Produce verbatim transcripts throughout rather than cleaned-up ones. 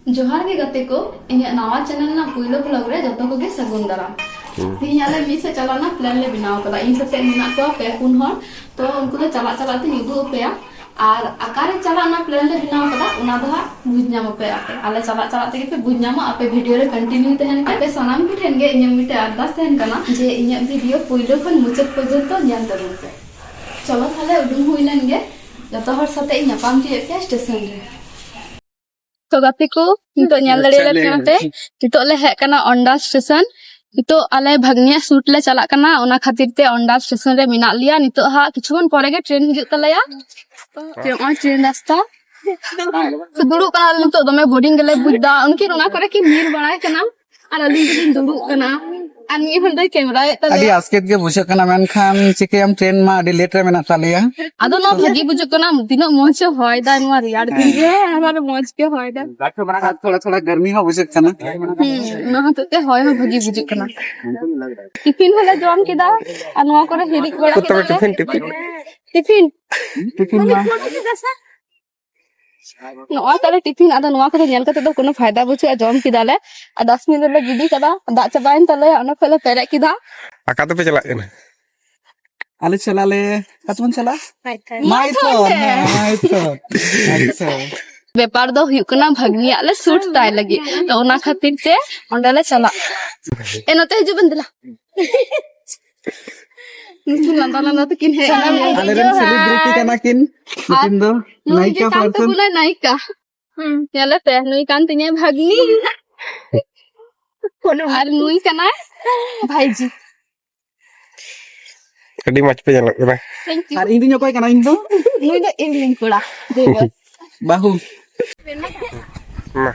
ᱡᱚᱦᱟᱨ ᱜᱮ ᱜᱟᱛᱮ ᱠᱚ, ᱤᱧᱟᱹᱜ ᱱᱟᱣᱟ ᱪᱮᱱᱮᱞ ᱨᱮᱱᱟᱜ ᱯᱩᱭᱞᱩ ᱵᱷᱞᱚᱜ ᱨᱮ ᱡᱚᱛᱚ ᱠᱚᱜᱮ ᱥᱟᱹᱜᱩᱱ ᱫᱟᱨᱟᱢ᱾ ᱦᱩᱸ᱾ ᱛᱮᱦᱮᱧ ᱟᱞᱮ ᱢᱤᱫ ᱥᱮᱫ ᱪᱟᱞᱟᱜ ᱨᱮᱱᱟᱜ ᱯᱞᱮᱱ ᱞᱮ ᱵᱮᱱᱟᱣ ᱠᱟᱫᱟ᱾ ᱤᱧ ᱥᱟᱛᱮ ᱢᱮᱱᱟᱜ ᱠᱚᱣᱟ ᱯᱮ ᱯᱩᱱ ᱦᱚᱲ, ᱛᱚ ᱩᱱᱠᱩ ᱫᱚ ᱪᱟᱞᱟᱜ ᱪᱟᱞᱟᱜ ᱛᱮᱧ ᱩᱫᱩᱜ ᱟᱯᱮᱭᱟ᱾ ᱟᱨ ᱚᱠᱟᱨᱮ ᱪᱟᱞᱟᱜ ᱨᱮᱱᱟᱜ ᱯᱞᱮᱱ ᱞᱮ ᱵᱮᱱᱟᱣ ᱠᱟᱫᱟ, ᱚᱱᱟ ᱫᱚ ᱦᱟᱸᱜ ᱵᱩᱡᱽ ᱧᱟᱢ ᱟᱯᱮ ᱟᱯᱮ᱾ ᱟᱞᱮ ᱪᱟᱞᱟᱜ ᱪᱟᱞᱟᱜ ᱛᱮᱜᱮ ᱯᱮ ᱵᱩᱡᱽ ᱧᱟᱢᱟ᱾ ᱟᱯᱮ ᱵᱷᱤᱰᱤᱭᱳ ᱨᱮ ᱠᱚᱱᱴᱤᱱᱤᱭᱩ ᱛᱟᱦᱮᱱ ᱯᱮ᱾ ᱟᱯᱮ ᱥᱟᱱᱟᱢ ᱠᱚ ᱴᱷᱮᱱ ᱜᱮ ᱤᱧᱟᱹᱜ ᱢᱤᱫᱴᱮᱡ ᱟᱨᱫᱟᱥ ᱛᱟᱦᱮᱱ ᱠᱟᱱᱟ ᱡᱮ ᱤᱧᱟᱹᱜ ᱵᱷᱤᱰᱤᱭᱳ ᱯᱩᱭᱞᱩ ᱠᱷᱚᱱ ᱢᱩᱪᱟᱹᱫ ᱯᱚᱨᱡᱚᱱᱛᱚ ᱧᱮᱞ ᱛᱟᱵᱚᱱ ᱯᱮ᱾ ᱪᱚᱞᱚ ᱛᱟᱦᱞᱮ ᱩᱰᱩᱝ ᱦᱩᱭ ᱞᱮᱱ ᱜᱮ, ᱡᱚᱛᱚ ᱦᱚᱲ ᱥᱟᱛᱮ ᱤᱧ ᱧᱟᱯᱟᱢ ᱦᱚᱪᱚᱭᱮᱫ ᱯᱮᱭᱟ ᱥᱴᱮᱥᱚᱱ ᱨᱮ᱾ ᱛᱚ ᱜᱟᱛᱮ ᱠᱚ, ᱱᱤᱛᱚᱜ ᱧᱮᱞ ᱫᱟᱲᱮᱭᱟᱞᱮ ᱠᱟᱱᱟ ᱯᱮ, ᱱᱤᱛᱚᱜ ᱞᱮ ᱦᱮᱡ ᱠᱟᱱᱟ ᱚᱱᱰᱟ ᱥᱴᱮᱥᱚᱱ᱾ ᱱᱤᱛᱚᱜ ᱟᱞᱮ ᱵᱷᱟᱜᱽᱱᱤᱭᱟᱜ ᱥᱩᱴ ᱞᱮ ᱪᱟᱞᱟᱜ ᱠᱟᱱᱟ, ᱚᱱᱟ ᱠᱷᱟᱹᱛᱤᱨ ᱛᱮ ᱚᱱᱰᱟ ᱥᱴᱮᱥᱚᱱ ᱨᱮ ᱢᱮᱱᱟᱜ ᱞᱮᱭᱟ᱾ ᱱᱤᱛᱚᱜ ᱦᱟᱸᱜ ᱠᱤᱪᱷᱩ ᱠᱷᱚᱱ ᱯᱚᱨᱮ ᱜᱮ ᱴᱨᱮᱱ ᱦᱤᱡᱩᱜ ᱛᱟᱞᱮᱭᱟ᱾ ᱛᱚ ᱱᱚᱜᱼᱚᱭ ᱴᱨᱮᱱ ᱨᱟᱥᱛᱟ᱾ ᱛᱚ ᱫᱩᱲᱩᱵ ᱠᱟᱱᱟᱞᱮ ᱱᱤᱛᱚᱜ, ᱫᱚᱢᱮ ᱵᱳᱨᱤᱝ ᱜᱮᱞᱮ ᱵᱩᱡᱽ ᱮᱫᱟ᱾ ᱩᱱᱠᱤᱱ ᱚᱱᱟ ᱠᱚᱨᱮ ᱠᱤᱱ ᱧᱤᱨ ᱵᱟᱲᱟᱭ ᱠᱟᱱᱟ ᱟᱨ ᱟᱹᱞᱤᱧ ᱫᱚᱞᱤᱧ ᱫᱩᱲᱩᱵ ᱠᱟᱱᱟ᱾ ᱟᱨ ᱢᱤᱫ ᱦᱚᱲ ᱫᱚᱭ ᱠᱮᱢᱨᱟᱭᱮᱫ ᱟᱹᱰᱤ ᱛᱟᱞᱮᱭᱟ᱾ ᱟᱥᱠᱮᱛ ᱜᱮ ᱵᱩᱡᱷᱟᱹᱜ ᱠᱟᱱᱟ, ᱢᱮᱱᱠᱷᱟᱱ ᱪᱤᱠᱟᱹᱭᱟᱢ, ᱴᱨᱮᱱ ᱢᱟ ᱟᱹᱰᱤ ᱞᱮᱴ ᱨᱮ ᱢᱮᱱᱟᱜ ᱛᱟᱞᱮᱭᱟ᱾ ᱟᱫᱚ ᱱᱚᱣᱟ ᱵᱷᱟᱹᱜᱤ ᱵᱩᱡᱷᱟᱹᱜ ᱠᱟᱱᱟ, ᱛᱤᱱᱟᱹᱜ ᱢᱚᱡᱽ ᱮ ᱦᱚᱭ ᱫᱟ ᱱᱚᱣᱟ ᱨᱮᱭᱟᱲ ᱫᱤᱱ ᱨᱮ, ᱟᱨ ᱢᱚᱡᱽ ᱜᱮ ᱦᱚᱭ ᱫᱟ᱾ ᱛᱷᱚᱲᱟ ᱛᱷᱚᱲᱟ ᱜᱟᱨᱢᱤ ᱦᱚᱸ ᱵᱩᱡᱷᱟᱹᱜ ᱠᱟᱱᱟ᱾ ᱦᱩᱸ, ᱚᱱᱟ ᱦᱚᱛᱮᱡ ᱛᱮ ᱦᱚᱭ ᱦᱚᱸ ᱵᱷᱟᱹᱜᱤ ᱵᱩᱡᱷᱟᱹᱜ ᱠᱟᱱᱟ᱾ ᱴᱤᱯᱷᱤᱱ ᱦᱚᱸᱞᱮ ᱡᱚᱢ ᱠᱮᱫᱟ ᱟᱨ ᱱᱚᱣᱟ ᱠᱚᱨᱮ ᱦᱤᱨᱤᱡ ᱵᱟᱲᱟ ᱛᱚᱵᱮ ᱠᱮᱫᱟᱞᱮ᱾ Tiffin, tiffin. ᱴᱤᱯᱷᱤᱱ᱾ ᱴᱤᱯᱷᱤᱱ ᱢᱟ᱾ ᱱᱚᱜᱼᱚᱭ ᱛᱟᱦᱞᱮ ᱴᱤᱯᱷᱤᱱ, ᱟᱫᱚ ᱱᱚᱣᱟ ᱠᱚᱫᱚ ᱧᱮᱞ ᱠᱟᱛᱮ ᱫᱚ ᱠᱳᱱᱳ ᱯᱷᱟᱭᱫᱟ ᱵᱟᱹᱪᱩᱜᱼᱟ, ᱡᱚᱢ ᱠᱮᱫᱟᱞᱮ᱾ ᱟᱨ ᱰᱟᱥᱴᱵᱤᱱ ᱨᱮᱞᱮ ᱜᱤᱰᱤ ᱠᱟᱫᱟ, ᱫᱟᱜ ᱪᱟᱵᱟᱭᱮᱱ ᱛᱟᱞᱮᱭᱟ, ᱚᱱᱟ ᱠᱷᱚᱡ ᱞᱮ ᱯᱮᱨᱮᱡ ᱠᱮᱫᱟ᱾ ᱟᱠᱟ ᱛᱮᱯᱮ ᱪᱟᱞᱟᱜ ᱠᱟᱱᱟ? ᱟᱞᱮ ᱪᱟᱞᱟᱜ ᱞᱮ, ᱚᱠᱟ ᱛᱮᱵᱚᱱ ᱪᱟᱞᱟᱜᱼᱟ? ᱢᱟᱭᱛᱷᱚᱱ᱾ ᱢᱟᱭᱛᱷᱚᱱ, ᱦᱮᱸ, ᱢᱟᱭᱛᱷᱚᱱ᱾ ᱟᱪᱪᱷᱟ᱾ ᱵᱮᱯᱟᱨ ᱫᱚ ᱦᱩᱭᱩᱜ ᱠᱟᱱᱟ, ᱵᱷᱟᱹᱜᱽᱱᱤᱭᱟᱜ ᱞᱮ ᱥᱩᱴ ᱛᱟᱭ ᱞᱟᱹᱜᱤᱫ, ᱛᱚ ᱚᱱᱟ ᱠᱷᱟᱹᱛᱤᱨ ᱛᱮ ᱚᱸᱰᱮ ᱞᱮ ᱪᱟᱞᱟᱜ᱾ ᱮ, ᱱᱚᱛᱮ ᱦᱤᱡᱩᱜ ᱵᱮᱱ ᱫᱮᱞᱟ᱾ ᱱᱩᱠᱩ ᱞᱟᱸᱫᱟ ᱞᱟᱸᱫᱟ ᱛᱮᱠᱤᱱ ᱦᱮᱡ ᱮᱱᱟ᱾ ᱟᱞᱮᱨᱮᱱ ᱥᱮᱞᱤᱵᱨᱤᱴᱤ ᱠᱟᱱᱟ ᱠᱤᱱ᱾ ᱟᱨ ᱱᱩᱠᱤᱱ ᱫᱚ ᱱᱩᱭ ᱜᱮ ᱱᱟᱭᱤᱠᱟ ᱠᱟᱱ ᱯᱟᱨᱥᱚᱱ᱾ ᱛᱟᱵᱚᱱᱟᱭ ᱱᱟᱭᱤᱠᱟ᱾ ᱦᱩᱸ, ᱧᱮᱞᱮ ᱯᱮ, ᱱᱩᱭ ᱠᱟᱱ ᱛᱤᱧᱟᱭ ᱵᱷᱟᱜᱽᱱᱤ᱾ ᱟᱨ ᱱᱩᱭ ᱠᱟᱱᱟᱭ ᱵᱷᱟᱭᱡᱤ᱾ ᱟᱹᱰᱤ ᱢᱚᱡᱽ ᱯᱮ ᱧᱮᱞᱚᱜ ᱠᱟᱱᱟ᱾ Thank you. ᱟᱨ ᱤᱧ ᱫᱩᱧ ᱚᱠᱚᱭ ᱠᱟᱱᱟ? ᱤᱧ ᱫᱚ ᱱᱩᱭ ᱫᱚ ᱤᱧ ᱨᱤᱱ ᱠᱚᱲᱟ᱾ ᱵᱟᱹᱦᱩ᱾ ᱢᱟ᱾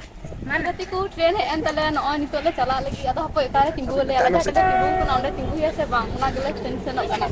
ᱢᱟ ᱜᱟᱛᱮ ᱠᱚ, ᱴᱨᱮᱱ ᱦᱮᱡ ᱮᱱ ᱛᱟᱞᱮᱭᱟ, ᱱᱚᱜᱼᱚᱭ ᱱᱤᱛᱚᱜ ᱞᱮ ᱪᱟᱞᱟᱜ ᱞᱟᱹᱜᱤᱫ᱾ ᱟᱫᱚ ᱦᱟᱯᱳᱭ ᱚᱠᱟᱨᱮ ᱛᱤᱸᱜᱩ ᱟᱞᱮᱭᱟ, ᱟᱞᱮ ᱡᱟᱦᱟᱸ ᱴᱷᱮᱱ ᱞᱮ ᱛᱤᱸᱜᱩ ᱟᱠᱟᱱᱟ ᱚᱸᱰᱮ ᱛᱤᱸᱜᱩᱭᱟ ᱥᱮ ᱵᱟᱝ, ᱚᱱᱟ ᱜᱮᱞᱮ ᱴᱮᱱᱥᱮᱱᱚᱜ ᱠᱟᱱᱟ᱾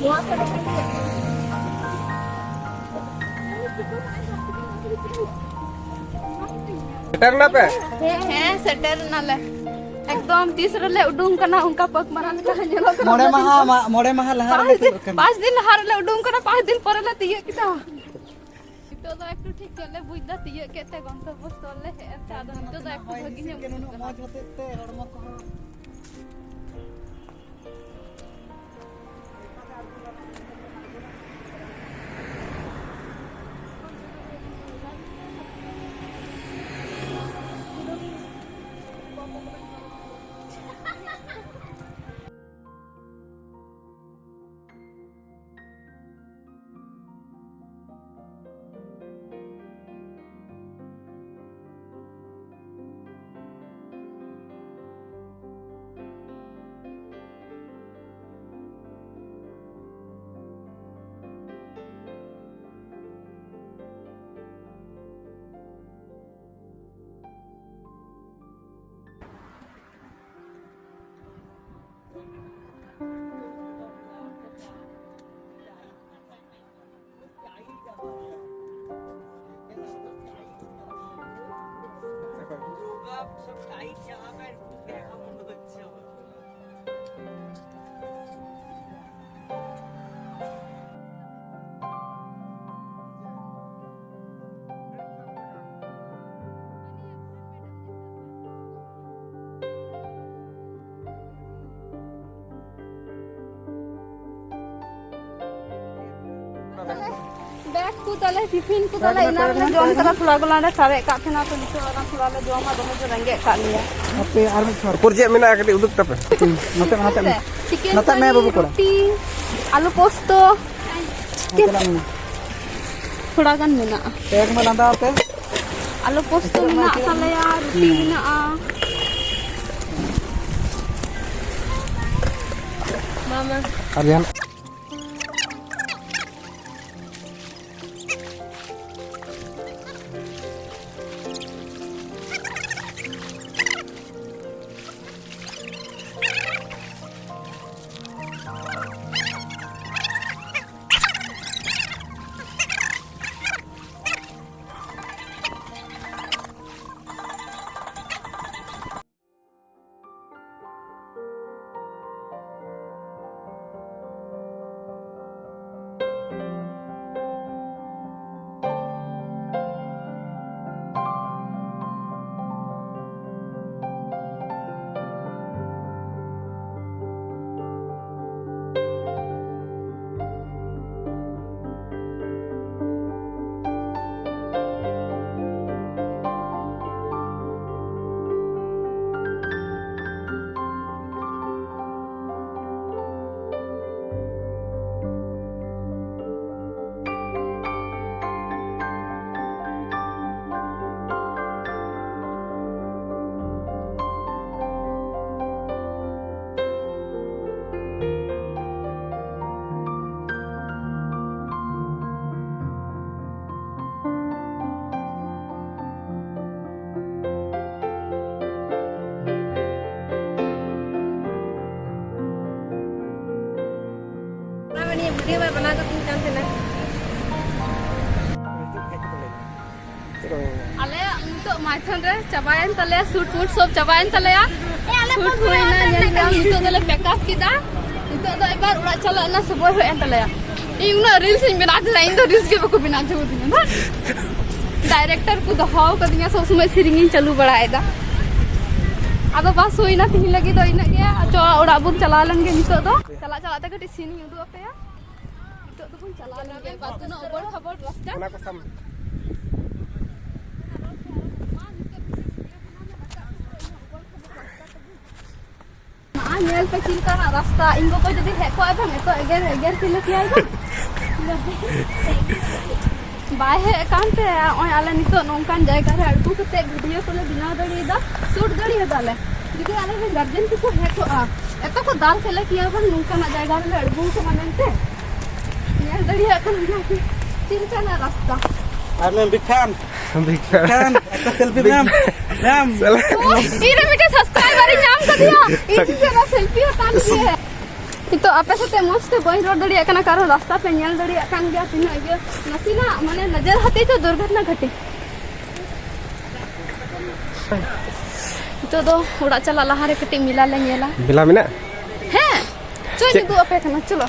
ᱱᱚᱣᱟ ᱠᱚᱨᱮ ᱠᱷᱟᱱ ᱜᱮ᱾ ᱥᱮᱴᱮᱨ ᱱᱟᱯᱮ? ᱦᱮᱸ, ᱥᱮᱴᱮᱨ ᱱᱟᱞᱮ᱾ ᱮᱠᱫᱚᱢ ᱛᱤᱥ ᱨᱮᱞᱮ ᱩᱰᱩᱝ ᱠᱟᱱᱟ, ᱚᱱᱠᱟ ᱯᱟᱠ ᱢᱟᱨᱟ ᱞᱮᱠᱟ ᱞᱮ ᱧᱮᱞᱚᱜ ᱠᱟᱱᱟ᱾ ᱢᱚᱬᱮ ᱢᱟᱦᱟ ᱢᱟ-, ᱢᱚᱬᱮ ᱢᱟᱦᱟ ᱞᱟᱦᱟ ᱨᱮᱞᱮ ᱯᱟᱸᱪ ᱫᱤᱱ, ᱛᱤᱭᱳᱜ ᱠᱟᱱᱟ᱾ ᱯᱟᱸᱪ ᱫᱤᱱ ᱞᱟᱦᱟ ᱨᱮᱞᱮ ᱩᱰᱩᱝ ᱠᱟᱱᱟ, ᱯᱟᱸᱪ ᱫᱤᱱ ᱯᱚᱨᱮ ᱞᱮ ᱛᱤᱭᱳᱜ ᱠᱮᱫᱟ᱾ ᱱᱤᱛᱚᱜ ᱫᱚ ᱮᱠᱴᱩ ᱴᱷᱤᱠ ᱧᱚᱜ ᱞᱮ ᱵᱩᱡᱽ ᱫᱟ, ᱛᱤᱭᱳᱜ ᱠᱮᱫ ᱛᱮ ᱜᱚᱱᱛᱚᱵᱵᱚ ᱥᱛᱷᱚᱞ ᱞᱮ ᱦᱮᱡ ᱮᱱ ᱛᱮ, ᱟᱫᱚ ᱱᱤᱛᱚᱜ ᱫᱚ ᱮᱠᱴᱩ ᱵᱷᱟᱹᱜᱤ ᱧᱚᱜ ᱵᱩᱡᱩᱜ ᱠᱟᱱᱟ᱾ ᱦᱚᱭ ᱦᱤᱸᱥᱤᱫ ᱜᱮ ᱱᱩᱱᱟᱹᱜ ᱢᱚᱡᱽ ᱦᱚᱛᱮᱡ ᱛᱮ ᱦᱚᱲᱢᱚ ᱠᱚᱦᱚᱸ ᱵᱮᱜᱽ ᱠᱚ ᱛᱟᱞᱮ, ᱴᱤᱯᱷᱤᱱ ᱠᱚ ᱛᱟᱞᱮ, ᱮᱱᱟᱝ ᱞᱮ ᱡᱚᱢ ᱠᱟᱫᱟ, ᱛᱷᱚᱲᱟ ᱜᱚᱞᱟᱝ ᱞᱮ ᱥᱟᱨᱮᱡ ᱠᱟᱜ ᱛᱟᱦᱮᱱᱟ, ᱛᱚ ᱱᱤᱛᱚᱜ ᱟᱨ ᱛᱷᱚᱲᱟ ᱞᱮ ᱡᱚᱢᱟ, ᱫᱚᱢᱮ ᱡᱳᱨ ᱨᱮᱸᱜᱮᱡ ᱠᱟᱜ ᱞᱮᱭᱟ᱾ ᱦᱟᱯᱮ ᱟᱨ ᱢᱤᱫ ᱪᱷᱚᱲ᱾ ᱩᱯᱚᱨ ᱪᱮᱫ ᱢᱮᱱᱟᱜᱼᱟ, ᱠᱟᱹᱴᱤᱡ ᱩᱫᱩᱜ ᱛᱟᱯᱮ᱾ ᱱᱚᱛᱮ, ᱱᱚᱛᱮ, ᱪᱤᱠᱮᱱ ᱱᱚᱛᱮ ᱢᱮ ᱠᱟᱨᱤ, ᱵᱟᱹᱵᱩ ᱠᱚᱲᱟ᱾ ᱨᱩᱴᱤ, ᱟᱞᱩ ᱯᱳᱥᱛᱚ᱾ ᱱᱚᱛᱮ ᱱᱟᱜ ᱢᱮ᱾ ᱛᱷᱚᱲᱟ ᱜᱟᱱ ᱢᱮᱱᱟᱜᱼᱟ᱾ ᱵᱮᱜᱽ ᱢᱟ ᱞᱟᱸᱫᱟ ᱟᱯᱮ᱾ ᱟᱞᱩ ᱯᱳᱥᱛᱚ ᱢᱮᱱᱟᱜ ᱛᱟᱞᱮᱭᱟ, ᱨᱩᱴᱤ ᱢᱮᱱᱟᱜᱼᱟ᱾ ᱢᱟᱢᱟ᱾ ᱟᱨ ᱡᱟᱦᱟᱱᱟᱜ? ᱟᱞᱮᱭᱟᱜ ᱱᱤᱛᱚᱜ ᱢᱟᱭᱛᱷᱚᱱ ᱨᱮ ᱪᱟᱵᱟᱭᱮᱱ ᱛᱟᱞᱮᱭᱟ, ᱥᱩᱴ ᱢᱩᱴ ᱥᱚᱵ ᱪᱟᱵᱟᱭᱮᱱ ᱛᱟᱞᱮᱭᱟ᱾ ᱥᱩᱴ ᱦᱩᱭᱱᱟ, ᱧᱮᱞ ᱠᱮᱫᱟᱢ, ᱱᱤᱛᱚᱜ ᱫᱚᱞᱮ ᱯᱮᱠ ᱟᱯ ᱠᱮᱫᱟ᱾ ᱱᱤᱛᱚᱜ ᱫᱚ ᱮᱵᱟᱨ ᱚᱲᱟᱜ ᱪᱟᱞᱟᱜ ᱨᱮᱱᱟᱜ ᱥᱚᱢᱚᱭ ᱦᱮᱡ ᱮᱱ ᱛᱟᱞᱮᱭᱟ᱾ ᱤᱧ ᱩᱱᱟᱹᱜ ᱨᱤᱞᱥ ᱤᱧ ᱵᱮᱱᱟᱣ ᱠᱮᱫᱟ, ᱤᱧ ᱫᱚ ᱨᱤᱞᱥ ᱜᱮ ᱵᱟᱠᱚ ᱵᱮᱱᱟᱣ ᱦᱚᱪᱚ ᱠᱟᱫᱤᱧᱟ᱾ ᱰᱟᱭᱨᱮᱠᱴᱚᱨ ᱠᱚ ᱫᱚᱦᱚ ᱠᱟᱫᱤᱧᱟ, ᱥᱚᱵ ᱥᱚᱢᱚᱭ ᱥᱮᱨᱮᱧ ᱤᱧ ᱪᱟᱹᱞᱩ ᱵᱟᱲᱟᱭᱮᱫᱟ᱾ ᱟᱫᱚ ᱵᱟᱥ ᱦᱩᱭᱱᱟ ᱛᱤᱦᱤᱧ ᱞᱟᱹᱜᱤᱫ ᱫᱚ ᱤᱱᱟᱹᱜ ᱜᱮ᱾ ᱪᱚ, ᱚᱲᱟᱜ ᱵᱚᱱ ᱪᱟᱞᱟᱣ ᱞᱮᱱ ᱜᱮ ᱱᱤᱛᱚᱜ ᱫᱚ᱾ ᱪᱟᱞᱟᱜ ᱪᱟᱞᱟᱜ ᱛᱮ ᱠᱟᱹᱴᱤᱡ ᱥᱤᱱ ᱤᱧ ᱩᱫᱩᱜ ᱟᱯᱮᱭᱟ᱾ ᱱᱤᱛᱚᱜ ᱫᱚᱵᱚᱱ ᱪᱟᱞᱟᱣ ᱞᱮᱱ ᱜᱮ᱾ ᱵᱟ, ᱛᱤᱱᱟᱹᱜ ᱩᱵᱚᱲ ᱠᱷᱟᱵᱚᱲ ᱨᱟᱥᱛᱟ᱾ ᱚᱱᱟ ᱠᱚ ᱥᱟᱢ- ᱢᱟ, ᱧᱮᱞ ᱯᱮ ᱪᱮᱫ ᱞᱮᱠᱟᱱᱟᱜ ᱨᱟᱥᱛᱟ᱾ ᱤᱧ ᱜᱚᱜᱚ ᱡᱩᱫᱤ ᱦᱮᱡ ᱠᱚᱜᱼᱟᱭ ᱵᱟᱝ, ᱮᱛᱚ ᱮᱜᱮᱨ, ᱮᱜᱮᱨ ᱛᱤᱱᱟᱹᱜ ᱠᱮᱭᱟᱭ ᱵᱟᱝ᱾ ᱵᱟᱭ ᱦᱮᱡ ᱟᱠᱟᱱ ᱛᱮ ᱱᱚᱜᱼᱚᱭ ᱟᱞᱮ ᱱᱤᱛᱚᱜ ᱱᱚᱝᱠᱟᱱ ᱡᱟᱭᱜᱟ ᱨᱮ ᱟᱬᱜᱚ ᱠᱟᱛᱮ ᱵᱷᱤᱰᱤᱭᱳ ᱠᱚᱞᱮ ᱵᱮᱱᱟᱣ ᱫᱟᱲᱮᱭᱟᱫᱟ, ᱥᱩᱴ ᱫᱟᱲᱮᱭᱟᱫᱟᱞᱮ᱾ ᱡᱩᱫᱤ ᱟᱞᱮ ᱨᱮᱱ ᱜᱟᱨᱡᱮᱱ ᱠᱚᱠᱚ ᱦᱮᱡ ᱠᱚᱜᱼᱟ, ᱮᱛᱚ ᱠᱚ ᱫᱟᱞ ᱠᱮᱞᱮ ᱠᱮᱭᱟ ᱵᱟᱝ, ᱱᱚᱝᱠᱟᱱᱟᱜ ᱡᱟᱭᱜᱟ ᱨᱮᱞᱮ ᱟᱬᱜᱚ ᱠᱟᱱᱟ ᱢᱮᱱᱛᱮ᱾ ᱧᱮᱞ ᱫᱟᱲᱮᱭᱟᱜ ᱠᱟᱱ ᱜᱮᱭᱟ ᱯᱮ ᱪᱮᱫ ᱞᱮᱠᱟᱱᱟᱜ ᱨᱟᱥᱛᱟ᱾ I'm a big fan. Big fan. Fan, একটা সেলফি ম্যাম। ম্যাম। ᱥᱟᱞᱟ᱾ ᱤᱧ ᱨᱮ ᱢᱤᱫᱴᱮᱱ ᱥᱟᱵᱥᱠᱨᱟᱭᱵᱟᱨ ᱤᱧ ᱧᱟᱢ ᱠᱟᱫᱮᱭᱟ᱾ ᱤᱧ ᱥᱟᱠ- ᱡᱮᱱᱟ ᱥᱮᱞᱯᱷᱤ ᱦᱟᱛᱟᱣ ᱞᱟᱹᱜᱤᱫ᱾ ᱱᱤᱛᱚᱜ ᱟᱯᱮ ᱥᱟᱛᱮ ᱢᱚᱸᱡᱽ ᱛᱮ ᱵᱟᱹᱧ ᱨᱚᱲ ᱫᱟᱲᱮᱭᱟᱜ ᱠᱟᱱᱟ, ᱠᱟᱨᱚᱱ ᱨᱟᱥᱛᱟ ᱯᱮ ᱧᱮᱞ ᱫᱟᱲᱮᱭᱟᱜ ᱠᱟᱱ ᱜᱮᱭᱟ ᱛᱤᱱᱟᱹᱜ ᱤᱭᱟᱹ, ᱱᱟᱥᱮᱱᱟᱜ ᱢᱟᱱᱮ ᱱᱚᱡᱚᱨ ᱦᱟᱛᱮ ᱛᱚ ᱫᱩᱨᱜᱷᱚᱴᱚᱱᱟ ᱜᱷᱟᱴᱤ᱾ ᱱᱤᱛᱚᱜ ᱫᱚ ᱚᱲᱟᱜ ᱪᱟᱞᱟᱜ ᱞᱟᱦᱟᱨᱮ ᱠᱟᱹᱴᱤᱡ ᱢᱮᱞᱟ ᱞᱮ ᱧᱮᱞᱟ᱾ ᱢᱮᱞᱟ ᱢᱮᱱᱟᱜ? ᱦᱮᱸ, ᱪᱚᱧ ᱪᱮᱫ? ᱩᱫᱩᱜ ᱟᱯᱮ ᱠᱟᱱᱟ, ᱪᱚᱞᱚ᱾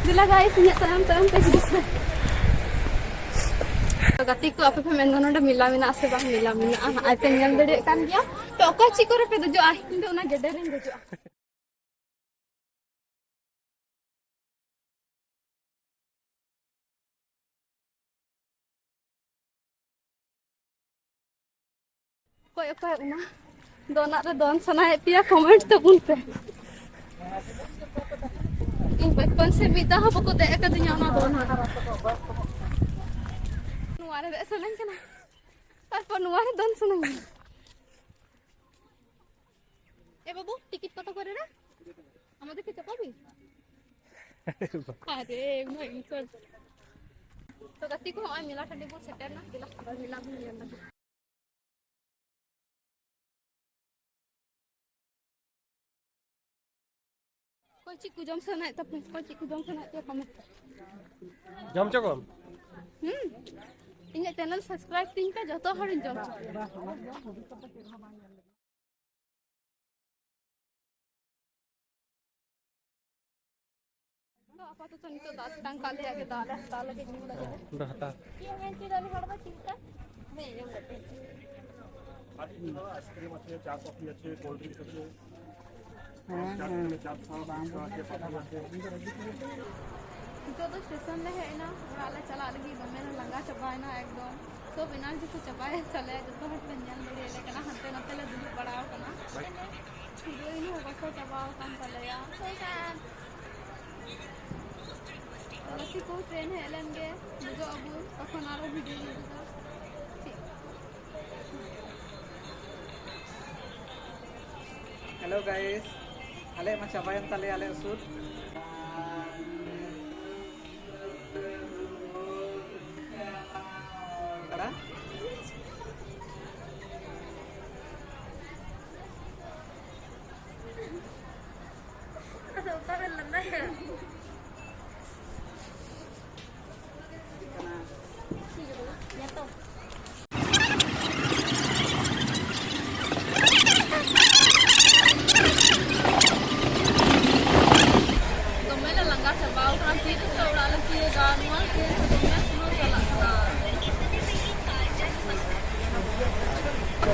ᱫᱮᱞᱟ guys, ᱤᱧᱟᱹᱜ ᱛᱟᱭᱚᱢ ᱛᱟᱭᱚᱢ ᱛᱮ ᱦᱤᱡᱩᱜ ᱯᱮ᱾ ᱛᱚ ᱜᱟᱛᱮ ᱠᱚ, ᱟᱯᱮ ᱯᱮ ᱢᱮᱱᱫᱟ ᱱᱚᱰᱮ ᱢᱮᱞᱟ ᱢᱮᱱᱟᱜᱼᱟ ᱥᱮ ᱵᱟᱝ? ᱢᱮᱞᱟ ᱢᱮᱱᱟᱜᱼᱟ, ᱱᱚᱜᱼᱚᱭ ᱯᱮ ᱧᱮᱞ ᱫᱟᱲᱮᱭᱟᱜ ᱠᱟᱱ ᱜᱮᱭᱟ᱾ ᱛᱚ ᱚᱠᱚᱭ ᱪᱮᱫ ᱠᱚᱨᱮ ᱯᱮ ᱫᱮᱡᱚᱜᱼᱟ? ᱤᱧ ᱫᱚ ᱚᱱᱟ ᱜᱮᱰᱮ ᱨᱤᱧ ᱫᱮᱡᱚᱜᱼᱟ᱾ ᱚᱠᱚᱭ ᱚᱠᱚᱭ ᱚᱱᱟ ᱫᱚᱱᱟᱜ ᱨᱮ ᱫᱚᱱ ᱥᱟᱱᱟᱭᱮᱫ ᱯᱮᱭᱟ, comment ᱛᱟᱵᱚᱱ ᱯᱮ᱾ ᱤᱧ ᱵᱟᱪᱯᱚᱱ ᱥᱮ ᱢᱤᱫ ᱫᱷᱟᱣ ᱦᱚᱸ ᱵᱟᱠᱚ ᱫᱮᱡ ᱟᱠᱟᱫᱤᱧᱟ ᱚᱱᱟ ᱫᱚᱱᱟᱜ᱾ ᱱᱚᱣᱟ ᱨᱮ ᱫᱮᱡ ᱥᱟᱱᱟᱧ ᱠᱟᱱᱟ, ᱛᱟᱨᱯᱚᱨ ᱱᱚᱣᱟ ᱨᱮ ᱫᱚᱱ ᱥᱟᱱᱟᱧ ᱠᱟᱱᱟ᱾ এ বাবু, টিকিট কত করে রে? আমাদেরকে চাপাবি? আরে, উনি ইনসাল্ট। তো গাতি কো, আমি মেলা ঠান্ডি বল সেটার না, দিলা, আবার মেলা ঘুরে যান না। ᱚᱠᱚᱭ ᱪᱮᱫ ᱠᱚ ᱡᱚᱢ ᱥᱟᱱᱟᱭᱮᱫ ᱛᱟᱯᱮ, ᱚᱠᱚᱭ ᱪᱮᱫ ᱠᱚ ᱡᱚᱢ ᱥᱟᱱᱟᱭᱮᱫ ᱯᱮᱭᱟ, comment ᱯᱮ᱾ ᱡᱚᱢ ᱦᱚᱪᱚ ᱠᱚᱢ᱾ ᱦᱩᱸ, ᱤᱧᱟᱹᱜ ᱪᱮᱱᱮᱞ ᱥᱟᱵᱥᱠᱨᱟᱭᱤᱵ ᱛᱤᱧ ᱯᱮ, ᱡᱚᱛᱚ ᱦᱚᱲᱤᱧ ᱡᱚᱢ ᱦᱚᱪᱚ ᱯᱮᱭᱟ᱾ ᱛᱚ ᱟᱯᱟᱛᱚᱛᱚ ᱱᱤᱛᱚᱜ ᱫᱟᱜ ᱛᱮᱛᱟᱝ ᱠᱟᱜ ᱞᱮᱭᱟ, ᱟᱜᱮ ᱫᱟᱜ ᱞᱮ ᱦᱟᱛᱟᱣ ᱞᱮᱜᱮ, ᱧᱩ ᱞᱮᱜᱮ᱾ ᱫᱚ ᱦᱟᱛᱟᱣ᱾ ᱪᱮᱫ ᱮᱢ ᱢᱮᱱ ᱦᱚᱪᱚᱭᱮᱫᱟ ᱩᱱᱤ ᱦᱚᱲ ᱫᱚ ᱪᱮᱫ ᱞᱮᱠᱟ? ᱦᱮᱸ, ᱟᱸᱡᱚᱢ ᱠᱟᱛᱮ᱾ ᱟᱹᱰᱤ ᱧᱩ ᱟᱭᱤᱥᱠᱨᱤᱢ ᱟᱪᱷᱮ, ᱪᱟ ᱠᱚᱯᱷᱤ ᱟᱪᱷᱮ, ᱠᱳᱞᱰ ᱰᱨᱤᱝᱠᱥ ᱟᱪᱷᱮ᱾ ᱦᱮᱸ, ᱦᱮᱸ᱾ ᱱᱤᱛᱚᱜ ᱫᱚ ᱥᱴᱮᱥᱚᱱ ᱞᱮ ᱦᱮᱡ ᱮᱱᱟ, ᱚᱲᱟᱜ ᱞᱮ ᱪᱟᱞᱟᱜ ᱞᱟᱹᱜᱤᱫ᱾ ᱫᱚᱢᱮ ᱞᱮ ᱞᱟᱸᱜᱟ ᱪᱟᱵᱟᱭᱮᱱᱟ ᱮᱠᱫᱚᱢ᱾ ᱥᱚᱵ ᱮᱱᱟᱨᱡᱤ ᱠᱚ ᱪᱟᱵᱟᱭᱮᱱ ᱛᱟᱞᱮᱭᱟ, ᱡᱚᱛᱚ ᱦᱚᱲ ᱯᱮ ᱧᱮᱞ ᱫᱟᱲᱮᱭᱟᱞᱮ ᱠᱟᱱᱟ, ᱦᱟᱱᱛᱮ ᱱᱟᱛᱮ ᱞᱮ ᱫᱩᱲᱩᱵ ᱵᱟᱲᱟ ᱟᱠᱟᱱᱟ᱾ ᱦᱤᱨᱳᱭᱤᱱ ᱦᱚᱸ ᱜᱚᱥᱚ ᱪᱟᱵᱟ ᱟᱠᱟᱱ ᱛᱟᱞᱮᱭᱟ᱾ ᱜᱟᱛᱮ ᱠᱚ ᱴᱨᱮᱱ ᱦᱮᱡ ᱞᱮᱱ ᱜᱮ, ᱫᱮᱡᱚᱜ ᱟᱵᱚᱱ, ᱛᱚᱠᱷᱚᱱ ᱟᱨᱚ ᱵᱷᱤᱰᱤᱭᱳ ᱞᱮ ᱩᱰᱩᱠᱟ᱾ ᱴᱷᱤᱠ᱾ Hello guys, ᱟᱞᱮ ᱢᱟ ᱪᱟᱵᱟᱭᱮᱱ ᱛᱟᱞᱮᱭᱟ ᱟᱞᱮ ᱥᱩᱴ᱾ ᱟᱫᱚ ᱚᱠᱟ ᱨᱮ ᱞᱟᱸᱫᱟᱭᱟ? ᱫᱚᱢᱮ ᱞᱮ ᱞᱟᱸᱜᱟ ᱪᱟᱵᱟᱣ ᱠᱟᱱᱟ, ᱛᱤᱨᱮ ᱪᱚ ᱚᱲᱟᱜ ᱞᱮ ᱛᱤᱭᱳᱜᱟ᱾ ᱱᱚᱣᱟ ᱴᱨᱮᱱ ᱨᱮ ᱫᱚᱢᱮ slow ᱪᱟᱞᱟᱜ ᱠᱟᱱᱟ᱾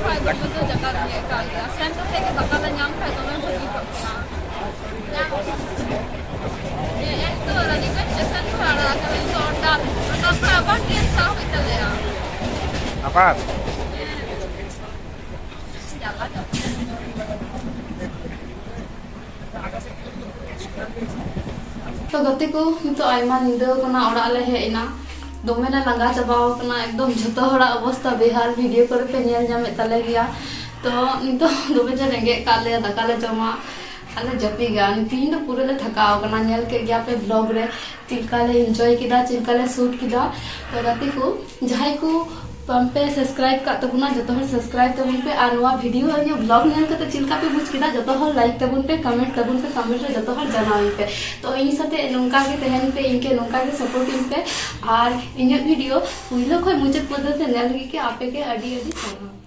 ᱠᱷᱟᱡ ᱫᱚ ᱵᱚᱱᱫᱚ ᱡᱟᱠᱟᱛ ᱜᱮ ᱮᱠᱟᱞ ᱜᱮ᱾ ᱥᱮᱱ ᱠᱟᱛᱮ ᱜᱮ ᱫᱟᱠᱟ ᱞᱮ ᱧᱟᱢ ᱠᱷᱟᱡ ᱫᱚᱢᱮ ᱵᱷᱟᱹᱜᱤ ᱠᱚᱜ ᱠᱮᱭᱟ᱾ ᱮ, ᱮᱠ ᱛᱚ ᱨᱟᱱᱤᱜᱚᱸᱡᱽ ᱥᱴᱮᱥᱚᱱ ᱠᱷᱚᱱ ᱟᱲᱟᱜ ᱟᱠᱟᱱᱟ, ᱱᱤᱛᱚᱜ ᱚᱱᱟ, ᱚᱱᱟ ᱠᱷᱚᱱ ᱟᱵᱟᱨ ᱴᱨᱮᱱ ᱥᱟᱵ ᱦᱩᱭᱩᱜ ᱛᱟᱞᱮᱭᱟ᱾ ᱟᱵᱟᱨ? ᱡᱟᱞᱟ ᱪᱟᱵᱟ᱾ ᱛᱚ ᱜᱟᱛᱮ ᱠᱚ, ᱱᱤᱛᱚᱜ ᱟᱭᱢᱟ ᱧᱤᱫᱟᱹ ᱠᱟᱱᱟ, ᱚᱲᱟᱜ ᱞᱮ ᱦᱮᱡ ᱮᱱᱟ᱾ ᱫᱚᱢᱮ ᱞᱮ ᱞᱟᱸᱜᱟ ᱪᱟᱵᱟᱣ ᱠᱟᱱᱟ, ᱮᱠᱫᱚᱢ ᱡᱷᱚᱛᱚ ᱦᱚᱲᱟᱜ ᱚᱵᱚᱥᱛᱟ ᱵᱮᱦᱟᱞ, ᱵᱷᱤᱰᱤᱭᱳ ᱠᱚᱨᱮ ᱯᱮ ᱧᱮᱞ ᱧᱟᱢᱮᱫ ᱛᱟᱞᱮ ᱜᱮᱭᱟ᱾ ᱛᱚ ᱱᱤᱛᱚᱜ ᱫᱚᱢᱮ ᱡᱮ ᱨᱮᱸᱜᱮᱡ ᱠᱟᱜ ᱞᱮᱭᱟ, ᱫᱟᱠᱟ ᱞᱮ ᱡᱚᱢᱟ ᱟᱨ ᱞᱮ ᱡᱟᱹᱯᱤᱫᱟ᱾ ᱛᱤᱦᱤᱧ ᱫᱚ ᱯᱩᱨᱟᱹ ᱞᱮ ᱛᱷᱟᱠᱟᱣ ᱠᱟᱱᱟ, ᱧᱮᱞ ᱠᱮᱫ ᱜᱮᱭᱟ ᱯᱮ ᱵᱞᱚᱜ ᱨᱮ ᱪᱮᱫ ᱞᱮᱠᱟ ᱞᱮ ᱤᱱᱡᱚᱭ ᱠᱮᱫᱟ, ᱪᱮᱫ ᱞᱮᱠᱟ ᱞᱮ ᱥᱩᱴ ᱠᱮᱫᱟ᱾ ᱛᱚ ᱜᱟᱛᱮ ᱠᱚ, ᱡᱟᱦᱟᱸᱭ ᱠᱚ ᱵᱟᱝ ᱯᱮ subscribe ᱠᱟᱜ ᱛᱟᱵᱚᱱᱟ, ᱡᱚᱛᱚ ᱦᱚᱲ subscribe ᱛᱟᱵᱚᱱ ᱯᱮ᱾ ᱟᱨ ᱱᱚᱣᱟ video, ᱤᱧᱟᱹᱜ vlog ᱧᱮᱞ ᱠᱟᱛᱮ ᱪᱮᱫ ᱞᱮᱠᱟ ᱯᱮ ᱵᱩᱡᱽ ᱠᱮᱫᱟ, ᱡᱚᱛᱚ ᱦᱚᱲ like ᱛᱟᱵᱚᱱ ᱯᱮ, comment ᱛᱟᱵᱚᱱ ᱯᱮ, comment ᱨᱮ ᱡᱚᱛᱚ ᱦᱚᱲ ᱡᱟᱱᱟᱣ ᱤᱧ ᱯᱮ᱾ ᱛᱚ ᱤᱧ ᱥᱟᱛᱮ ᱱᱚᱝᱠᱟ ᱜᱮ ᱛᱟᱦᱮᱱ ᱯᱮ, ᱤᱧ ᱠᱮ ᱱᱚᱝᱠᱟ ᱜᱮ support ᱤᱧ ᱯᱮ᱾ ᱟᱨ ᱤᱧᱟᱹᱜ video ᱯᱩᱭᱞᱩ ᱠᱷᱚᱱ ᱢᱩᱪᱟᱹᱫ ᱯᱚᱨᱡᱚᱱᱛᱚ ᱧᱮᱞ ᱞᱟᱹᱜᱤᱫ ᱠᱮ ᱟᱯᱮ ᱠᱮ ᱟᱹᱰᱤ ᱟᱹᱰᱤ ᱥᱟᱨᱦᱟᱣ᱾